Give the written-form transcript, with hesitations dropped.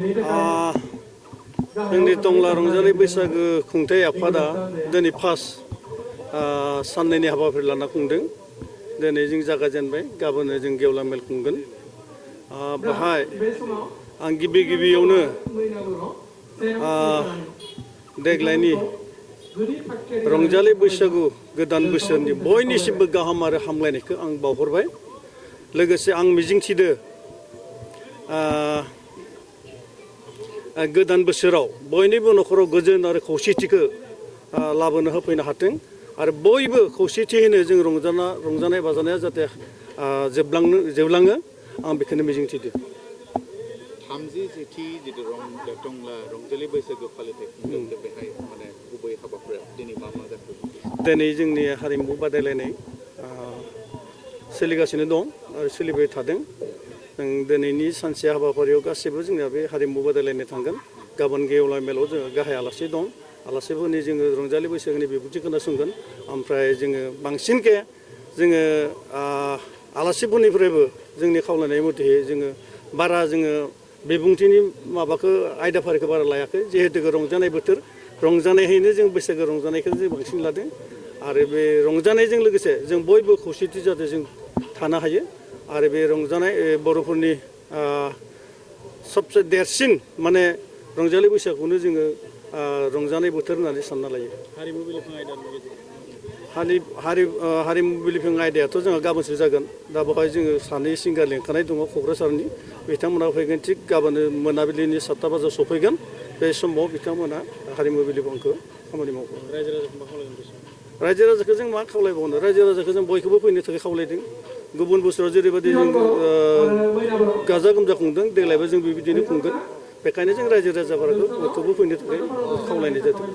आ जोंनि टंला रंजालि बैसागो खुंथाय आफादा दिनै फार्स्ट साननैनि हाबाफारि लाना खुंदों। दिनै जों जागायजेनबाय, गाबोन जों गेवलां मेल खुंगोन। बाहाय आं गिबियावनो देग्लायनि रंजालि बैसागु गोदान बोसोरनि बयनिसिमबो गाहाम आरो हामलायनायखौ आं बावहरबाय। लोगोसे आं मिजिंथिदो गोदान बोसोराव बयनिबो न'खराव गोजोन आरो खौसेथिखौ लाबोनो होफैनो हाथों आरो बयबो खौसेथियैनो जों रंजानाय बाजानाया जाहाथे जोबलाङो आं बेखौनो मिजिंथिदो। 37थि जितु टंला रंजालि बैसागु फालिथाय खुंदों बेहाय माने गुबै हाबाफोरा दिनै मा जाखो? दिनै जोंनि हारिमु बादायलायनाय सोलिगासिनो दं आरो सोलिबाय थादों। जों दिनैनि सानसे हाबाफारियाव गासैबो जोंनिया बे हारिमु बादायलायनाय थांगोन। गाबोन गेवलां मेलाव जोङो गाहाय आलासि दं। आलासिफोरनि जोङो रंजालि बैसागोनि बिबुंथि खोनासंगोन। ओमफ्राय जोङो बांसिनखे जोङो आलासिफोरनिफ्रायबो जोंनि खावलायनाय मथे जोङो बारा जोङो बिबुंथिनि माबाखौ आयदाफारिखौ बारा लायाखै। जिहेतु रंजानाय बोथोर, रंजानायहैनो जों बैसागो रंजानायखौ जों बांसिन लादों आरो बे रंजानायजों लोगोसे जों बयबो खौसेथि जाहाथे जों थानो हायो आरो बे रंजानाय बर'फोरनि सबसे देरसिन माने रंजालि बैसागुखौनो जोङो रंजानाय बोथोर होननानै सानना लायो। हारिमु बिलिफां आयदानि हारिमु बिलिफां आयदायाथ' जोंहा गाबोनसो जागोन। दा बेवहाय जोङो सानै सिंगार लिंखानाय दङ क'क्राझारनि। बिथांमोना फैगोन थिग गाबोन मोनाबिलिनि 7टा बाजियाव सफैगोन। बे समाव बिथांमोना हारिमु बिलिफांखौ खामानि मावगोन। रायजो राजाखौ मा खावलायगोन बे समाव? रायजो राजाखौ जों मा खावलायबावनो? रायजो राजाखौ जों बयखौबो फैनो थाखाय खावलायदों। गुबुन बोसोराव जेरैबायदि जों गाजा गोमजा खुंदों, देग्लायबो जों बेबायदिनो खुंगोन। बेखायनो जों रायजो राजाफोरखौ बयखौबो फैनो थाखाय खावलायनाय जादों।